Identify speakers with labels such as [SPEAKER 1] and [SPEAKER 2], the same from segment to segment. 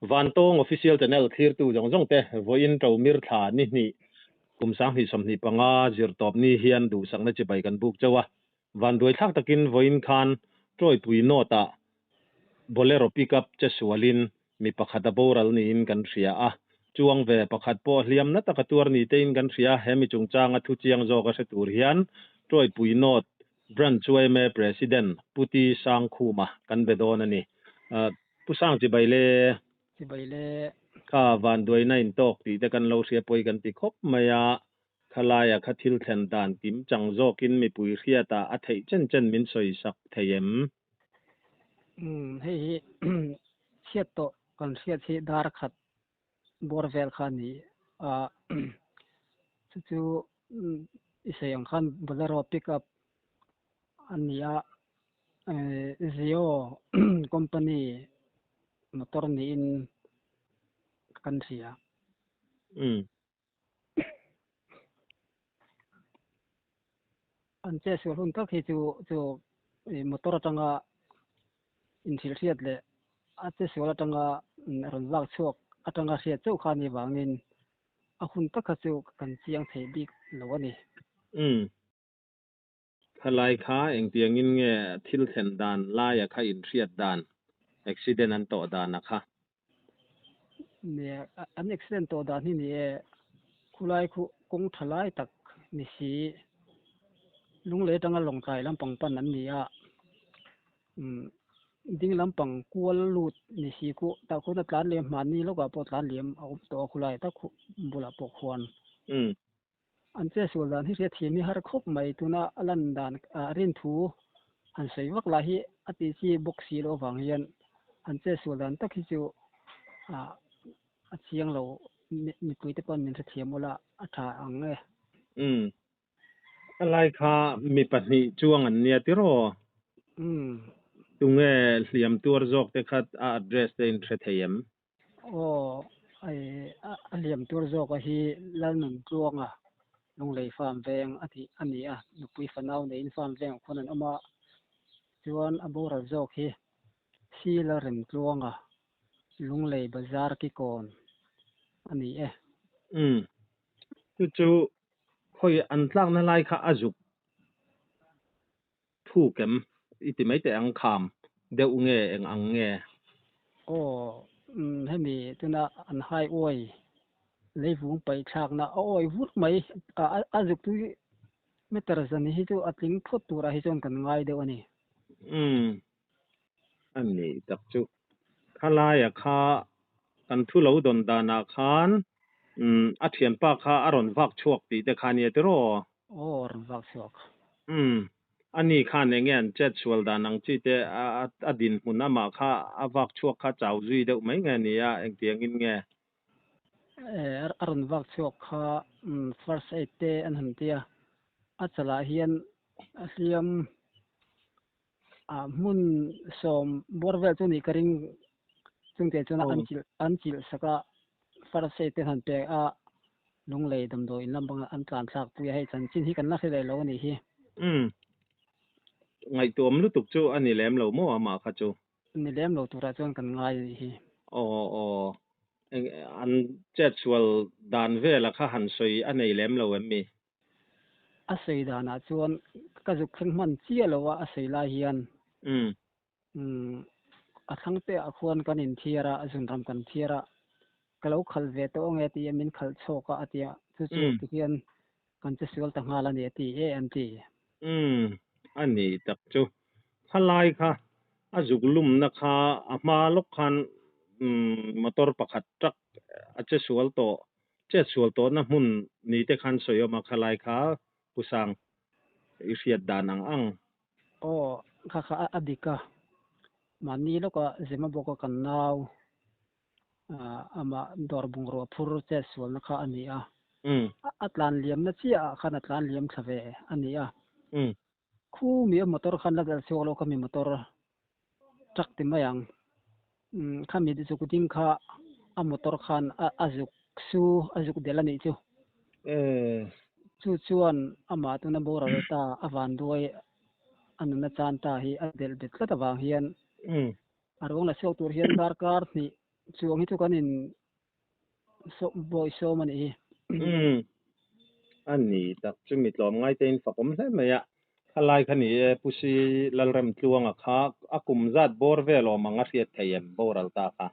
[SPEAKER 1] Vantawng Official Channel thlirtu zawng zawng te vawiin Ṭomir thla ni hnih kum 2025 zirtawp ni hian duhsakna chibai kan buk chauh a. Vanduai thlak takin vawiin khan Ṭawipui North ah Bolero pickup che sualin mi pakhat a boral niin kan hria a. Chuang ve pakhat pawh hliam na taka tuar ni tein kan hria. He mi chungchanga thu chiang zawk a hre tur hian Ṭawipui North Branch yma President Pu Ti Sangkhuma kan be dawn a ni. Pu Sang chibai le.
[SPEAKER 2] Chibai le.
[SPEAKER 1] Kha vanduaina intawk tih te kan lo hria pawi kan ti khawp mai a. Khalaia kha thil thlen dan kim chang zawkin mipui hriatah a theih chen chen min sawi sak thei em?
[SPEAKER 2] Umm hei hi chhiat tawh kan hriat hi dar khat bawr vel kha a ni a, chu chu i sawi ang khan Bolero pickup a ni a, Jio company motor niin kan hria.
[SPEAKER 1] Umm.
[SPEAKER 2] An che sual hun tak hi chu chu motor atanga inhrilh hriat leh a che sual atanga rawn vak chhuak atanga hriat chauh kha ni vangin a hun tak kha chu kan chiang thei bik lo a ni.
[SPEAKER 1] Umm. Khalai kha engtiangin nge thil thlen dan laia kha inhriat dan, accident an tawh dana kha?
[SPEAKER 2] Nia, an accident tawh dan hi ni e, khulai khu kawng tha lai tak ni si, Lunglei atanga Lawngtlai lampang pan an ni a, umm ding lampang kual lut ni si khu tah khuan a tlan liam hmanni lawkah pawh tlan liam a awm tawh a khulai tak khu bulah pawh khuan.
[SPEAKER 1] Umm.
[SPEAKER 2] An che sual dan hi hriat thiam hi har khawp mai. Tuna a lan dan rin thu han sawi vak lah hi a tih chi bawk si loh avang hian an che sual dan tak hi chu a chiang lo. Mipuite pawn min hrethiam ula a tha ang e.
[SPEAKER 1] Umm. A lai kha mi pahnih chuang an nia tiraw?
[SPEAKER 2] Umm.
[SPEAKER 1] Tunge hliam tuar zawk te kha a address te in hre thei em?
[SPEAKER 2] Aw, a hliam tur zawka hi Lalnun Tluanga Lunglei farm veng a tih a ni a, nupui fanau neiin farm vengah khuan an awm a, chuan a boral zawk hi Sila Remtluanga Lunglei Bazar Kikawn a ni e.
[SPEAKER 1] Umm, chu chu khawi an tlakna lai kha a zuk Thuk em? I ti mai teh ang kham deuh nge eng ang nge?
[SPEAKER 2] Aw, umm hemi tuna an hai uai leivung paih thlakna a awi vur mai a, a zuk chu meter zan hi chu a tling phawt turah hi chuan kan ngai deuh a ni.
[SPEAKER 1] Umm, a ni tak chu. Khalaia kha kan thu lo dawn danah khan umm a thianpa kha a rawn vak chhuak tih te kha nia tiraw?
[SPEAKER 2] Aw, a rawn vak chhuak.
[SPEAKER 1] Umm, ani khan enge an chet sual dan ang chi te a dinhmun amah kha a vak chhuak kha chau zui deuh mai nge ni a, engtiangin nge?
[SPEAKER 2] Eh, a rawn vak chhuak kha first aid te an han ti a, a chalah hian a hliam ah hmun sawm bawr vel chu nih ka ring chungte chuan an chilh an chilh sak a first aid te han pek a Lunglei damdawi in lampang an tlan thlak pui a hei chanchin hi kan la hre leh lo a nih hi.
[SPEAKER 1] Umm. Ngaihtuam lutuk chu a ni lem lo maw amah kha chu?
[SPEAKER 2] Ni lem lo turah chuan kan ngai a nih hi.
[SPEAKER 1] Aw aw. Eng an chetsual dan vela kha han sawi a nei lem lo em mi?
[SPEAKER 2] A sawi danah chuan ka zuk thleng hman chiah lo a, a sawi lai hian a thlang te ah khuan kan inthiar a, zunram kan thiar a, ka lo khalh ve tawh ange tia min khalh chhawk a a ti a, chu chu tihian kan che sual ta nghal a ni a ti e an ti.
[SPEAKER 1] Umm, a ni tak chu. Khalai kha a zuk lumna kha a hma lawk khan motor pakhat truck a che sual tawh Chet sual tawhna hmun ni te khan sawi awm a khalai kha Pu Sang i hriat dan ang ang.
[SPEAKER 2] Aw, kha kha a dik a, mahni lawka zema bawka kan nau amah dawr bungrua phur chet sualna kha a ni a, a tlan liamna chiah ah khan a tlan liam thla ve a ni a, khu mi a motor khan la dal chhuak lo kha mi motor truck ti mai ang. Umm khami zuk ding kha a motor khan a zuk su a zuk del a nih chu. Chu chuan amah tuna boral ta a vanduai a nuna chan ta hi a delh bet tlat avang hian a ruang la chhuak tur hian darkar hnih Chuang hi chu kan in bawi sawm a nih hi.
[SPEAKER 1] Umm. A ni tak chu mi tlawm ngai te in fakawm hle mai a. Khalai kha ni e Pu Si Lalremtluanga kha a kum zat bawr vel awm ang a hriat thei em boral ta kha?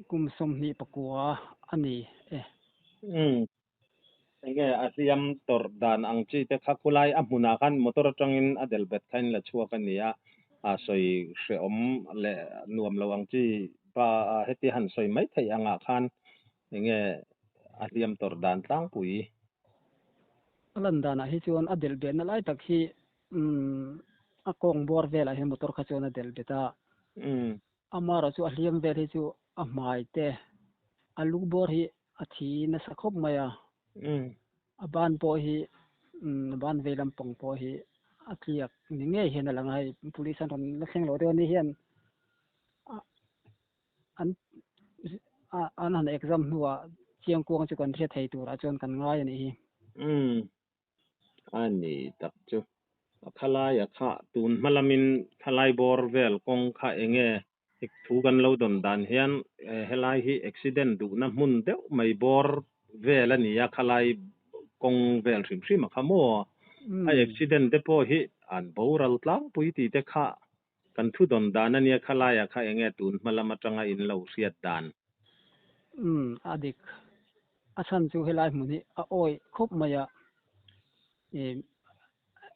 [SPEAKER 2] Kum 24 a ni e.
[SPEAKER 1] Umm. Enge a hliam tawrh dan ang chi te kha khulai a hmunah khan motor atangin a del bet kha in la chhuak a ni a, a sawi hrehawm leh nuam lo ang chi ba heti han sawi mai theih angah khan enge a hliam tawrh dan tlangpui.
[SPEAKER 2] A lan danah hi chuan a delh betna lai tak hi a kawng bawr velah hian motor kha chuan a delh bet a. Amaherawh chu a hliam vel hi chu a hmai te, a lu bawr hi a thi nasa khawp mai a. A ban pawh hi, a ban vei lampang pawh hi a tliak ni ngei hian a lang a, hei police an rawn la thleng lo deuh a ni hian an an han exam hnuah chiangkuang chu kan hria thei turah chuan kan ngai a nih hi.
[SPEAKER 1] A ni tak chu. A khalaia kha tun hma lamin khalai bawr vel kawng kha enge thu kan lo dawn dan hian helai hi accident duhna hmun deuh mai bawr vel a ni a, khalai kawng vel hrim hrim a kha maw? A accident te pawh hi an boral tlangpui tih te kha kan thu dawn dan a nia, khalaia kha enge tun hma lam atanga in lo hriat dan?
[SPEAKER 2] Umm, a dik. A chhan chu helai hmun hi a awih khawp mai a,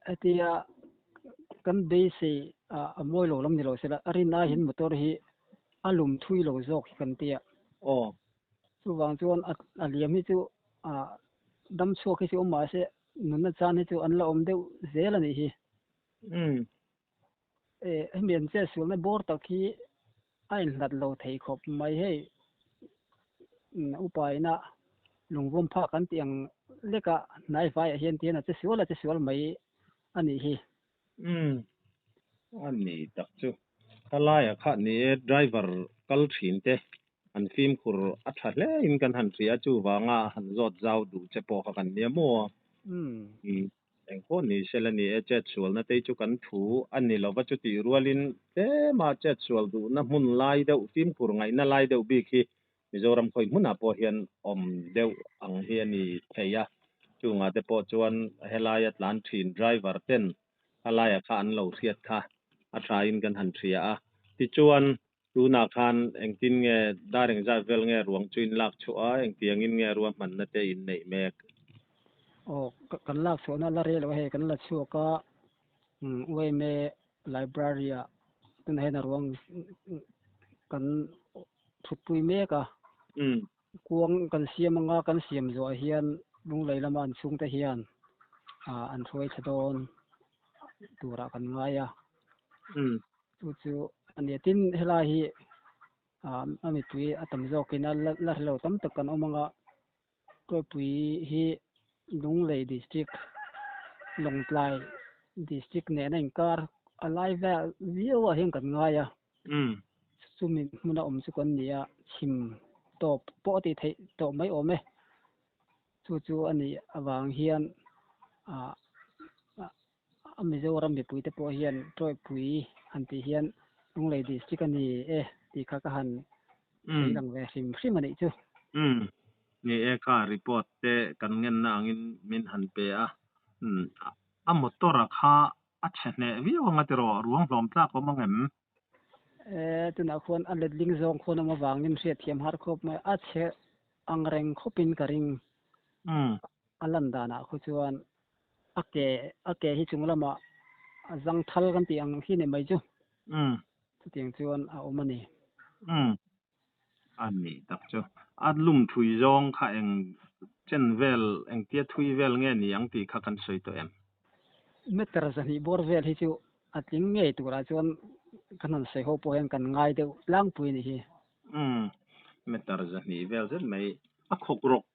[SPEAKER 2] hetia kan beisei a mawi lo lam ni lo sela, a rin aiin motor hi a lum thui lo zawk hi kan ti a.
[SPEAKER 1] Aw.
[SPEAKER 2] Chuvang chuan a liam hi chu dam chhuak hi chu awm mahse nunna chan hi chu an la awm deuh zel a nih hi.
[SPEAKER 1] Umm.
[SPEAKER 2] Hemi an chetsualna bawr tak hi a inhlat lo thei khawp mai hei upa ina lungvawm phak an tih ang leka hnai vaiah hian tihian a che sual a che sual mai a nih hi.
[SPEAKER 1] Umm a ni tak chu khalaiah kha ni e driver kal thin te an fimkhur a tha hle in kan han hria chuvanga han zawt zau duh che pawh kha kan nia maw? Umm. Engpawh ni sela ni e, chetsualna te chu kan thu a ni lova chutih rualin tlema chetsual duhna hmun lai deuh, fimkhur ngaihna lai deuh bik hi Mizoram khawi hmunah pawh hian awm deuh ang hi a ni thei a. Chungah te pawh chuan helaia tlan thin driver ten halaia kha an lo hriat kha a thain kan han hria a. Tichuan, tunah khan engtin nge dar engzat vel nge ruang chu in lak chhuah a, engtiangin nge ruahmanna te in neih mek?
[SPEAKER 2] Aw, kan lak chhuahna la rel lo hei, kan la chhuak a, UMA Library ah tunah hian a ruang kan thutpui mek a. Kuang kan siam anga kan siam zawhah hian Lunglei lama an chhungte hian an hruai thla dawn turah kan ngai a. Chu chu a nia. Tin, helai hi a mipui a tam zawkin a la hre lo tam tak kan awm anga Tuaipui hi Lunglei District, Lawngtlai District nena inkar a lai vel viau ah hian kan ngai a. Chumi hmuna awm chu kan ni a, chhim tawp pawh a tih theih tawh mai awm e. Chu chu a nih avang hian A Mizoram mipuite pawh hian Tawipui han tih hian Lunglei District a ni e tih kha ka han sawi lang ve hrim hrim a nih chu.
[SPEAKER 1] Umm, ni e kha report te kan ngenna angin min han pe a, umm a motor a kha a chhe hneh viau anga tiraw ruang hlawm tlak awm ang em?
[SPEAKER 2] E, tunah khuan a letling zawng khuan awm avangin hriatthiam har khawp mai, a chhe ang reng khawpin ka ring.
[SPEAKER 1] Umm.
[SPEAKER 2] A lan danah khu chuan A ke a ke hi chung lamah a zang thal kan tih ang hi ni mai chu.
[SPEAKER 1] Umm.
[SPEAKER 2] Chutiang chuan a awm a ni.
[SPEAKER 1] Umm. A nih tak chu. A lum thui zawng kha eng chen vel, engtia thui vel nge ni ang tih kha kan sawi tawh em?
[SPEAKER 2] Meter 200 bawr vel hi chu a tling ngei turah chuan kan han sawi ho pawh hian kan ngai deuh tlangpui a nih hi.
[SPEAKER 1] Umm. Meter 200 vel zet mai. A khawk rawk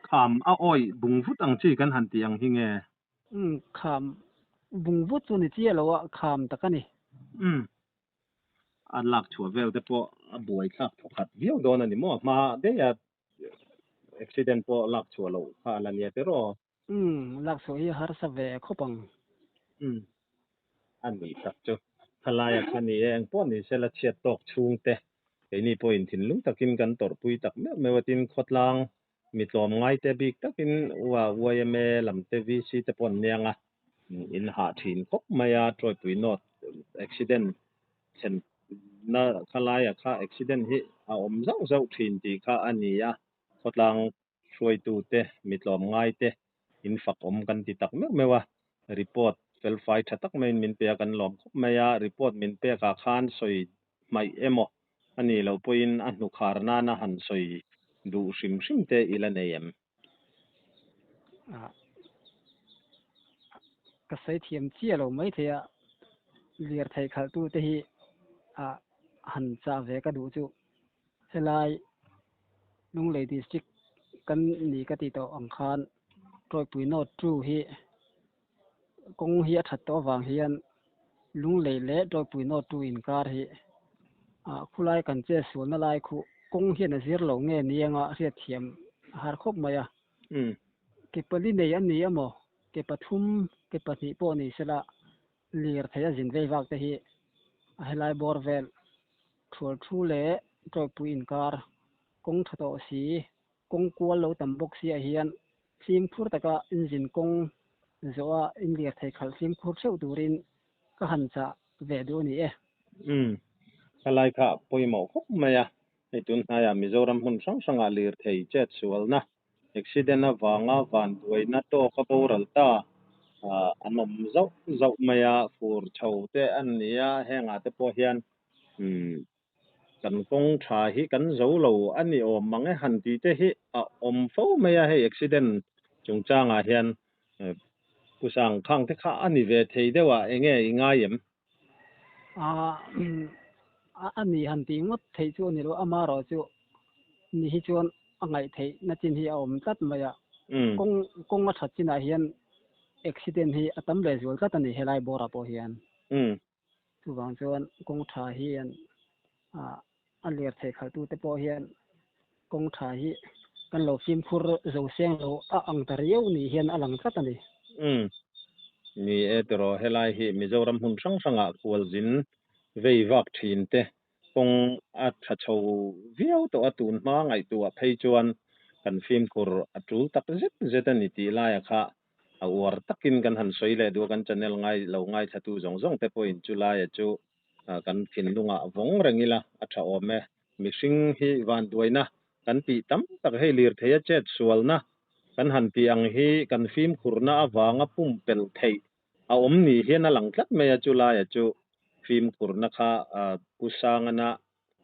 [SPEAKER 1] Kham a awih bung vut ang chi kan han tih ang hi nge?
[SPEAKER 2] Umm, kham bung vut chu ni chiah lo a, kham tak a ni.
[SPEAKER 1] Umm, a lak chhuah vel te pawh a buai thlak thawkhat viau dawn a ni maw? Hma daih a accident pawh lak chhuah loh kha a la nia tiraw?
[SPEAKER 2] Umm, lak chhuah hi a harsa ve khawp ang.
[SPEAKER 1] Umm, a nih tak chu. Khalaia kha ni e, engpawh ni sela chhiat tawk chhung te. Keini pawhin thinlung takin kan tawrhpui tak meuh meuh a, tin khawtlang mi tlawmngai te bik takin yma lam te VC te pawh an niang a, in hah thin khawp mai a, Tawipui North accident thlen na kha laia kha accident hi a awm zauh zauh thin tih kha a ni a, khawtlang hruaitute, mi tlawmngaite in fak awm kan ti tak meuh meuh a, report felfai tha tak maiin min pe a, kan lawm khawp mai a, report min pekah khan sawi hmaih emaw a nih loh pawhin a hnukhar nana han sawi duh hrim hrim te i la nei em?
[SPEAKER 2] Ka sawi thiam chiah lo maithei a, lirthei khalhtute hi han chah ve ka duh chu. Helai Lunglei District kan ni ka tih tawh ang khan Tawipui North 2 hi kawng hi a that tawh avang hian Lunglei leh Tawipui North 2 inkar hi ah khulai kan che sualna lai khu kawng hian a zir lo nge ni anga hriatthiam a har khawp mai a. Ke pali nei a ni emaw ke pathum ke pahnih pawh ni sela Lirthei a zin vei vak te hi a helai bawr vel thual thu leh tawipui inkar kawng tha tawh si, kawng kual lo tam bawk si ah hian fimkhur taka inzin kawng zawh a in lirthei khalh fimkhur theuh turin ka han chah ve duh a ni e.
[SPEAKER 1] Umm, helai kha pawimawh khawp mai a, hei tun hnaiah Mizoram hmun hrang hrangah lirthei chet sualna Accident avanga vanduaina tawk a boral ta an awm zauh zauh mai a, fur chho te an ni a, hengah te pawh hian kan kawng tha hi kan zo lo a ni awm mang e han tih te hi a awm fo mai a, hei accident chungchangah hian Pu Sangkhang te kha a ni ve thei deuh a, enge i ngai em?
[SPEAKER 2] A ni han tih ngawt theih chu a ni lo, amaherawh chu ni hi chuan a ngaih theih na chin hi a awm tlat mai a, kawng kawng a that chinah hian accident hi a tam leh zual tlat a ni helai bawrah pawh hian. Chuvang chuan kawng tha hian a lirthei khalhtute pawh hian kawng tha hi kan lo fimkhur zo seng lo a ang ta riau ni hian a lang tlat a ni.
[SPEAKER 1] Umm. Ni e tiraw, helai hi Mizoram hmun hrang hrangah kualzin vei vak thin te kawng a tha chho viau tawh a, tun hma ngaihtuah phei chuan kan fimkhur a tul tak zet zet a ni tih laia kha a uar takin kan han sawi leh duh a, kan channel ngai lo ngaithlatu zawng zawng te pawhin chu laia chu kan thinlungah vawng reng ila a tha awm e. Mihring hi vanduaina kan tih tam tak hei lirthei a chet sualna kan han tih ang hi kan fimkhurna avanga pumpelh theih a awm ni hian a lang tlat mai a, chu laia chu fimkhurna kha Pu Sangana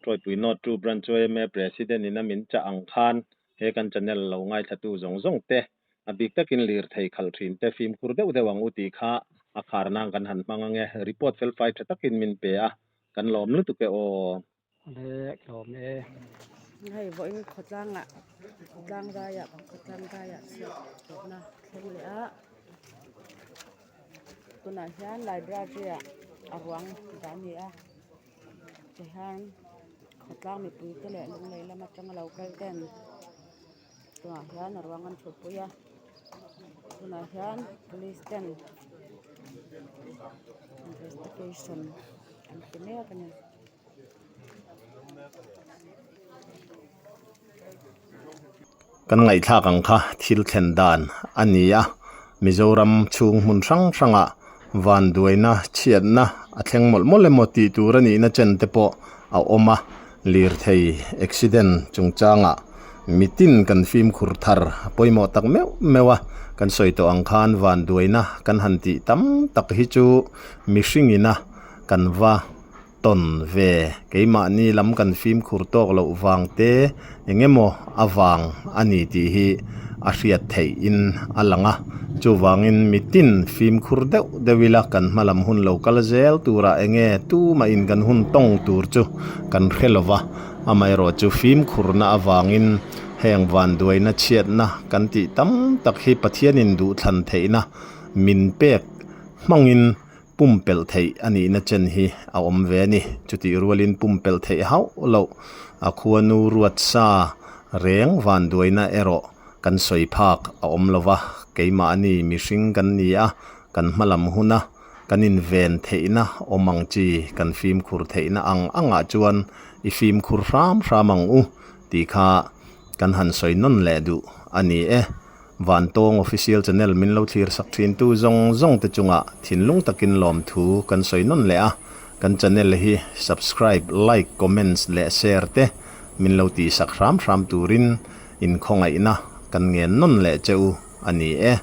[SPEAKER 1] Tawipui North 2 Branch yma President in a min chah ang khan he kan channel lo ngaithlatu zawng zawng te A bik takin lirthei khalh thin te fimkhur deuh deuh ang u tih kha a khar nan kan han hmang ange. Report felfai tha takin min pe a, kan lawm lutuk e aw.
[SPEAKER 2] Le lawm e.
[SPEAKER 3] Hei vawiin khawtlangah khawtlang daiah khawtlang daiah chhiat tawhna thleng leh a tunah hian library ah a ruang dah a ni a tihian khawtlang mipui te leh lunglei lam atanga lo kal ten. Tunah hian a ruang an thutpui a tunah hian police ten investigation an ti mek a ni.
[SPEAKER 1] Kan ngaihthlak ang kha thil thlen dan a ni a, Mizoram chhung hmun hrang hrangah vanduaina chhiatna a thleng mawlh mawlh emaw tih tur a nihna chen te pawh a awm a. Lirthei accident chungchangah mitin kan fimkhur thar pawimawh tak meuh meuh a, kan sawi tawh ang khan vanduaina kan han tih tam tak hi chu mihringina kan va tawn ve keimahni lam kan fimkhur tawk loh vang te eng emaw avang a ni tih hi a hriat theih in a lang a, chuvangin mitin fimkhur deuh deuh ila kan hma lam hun lo kal zel turah eng nge tumah in kan hun tawng tur chu kan hre lo va, amaherawh chu fimkhurna avangin heng vanduaina chhiatna kan tih tam tak hi Pathianin duhthlan theihna min pek hmangin pumpelh theih a nihna chen hi a awm ve a ni. Chutih rualin pumpelh theih hauh loh a khuanu ruat sa reng vanduaina erawh kan sawi phak a awm lo va, keimahni mihring kan ni a, kan hmalam huna kan inven theihna awm ang chi, kan fimkhur theihna ang angah chuan I fimkhur hram hram ang u tih kha kan han sawi nawn leh duh a ni e. Vantawng Official Channel min lo thlir sak thintu zawng zawng te chungah thinlung takin lawmthu kan sawi nawn leh a, kan channel hi subscribe, like, comments leh share te min lo tihsak hram hram turin inkhawngaihna kan ngen nawn leh che u a ni e.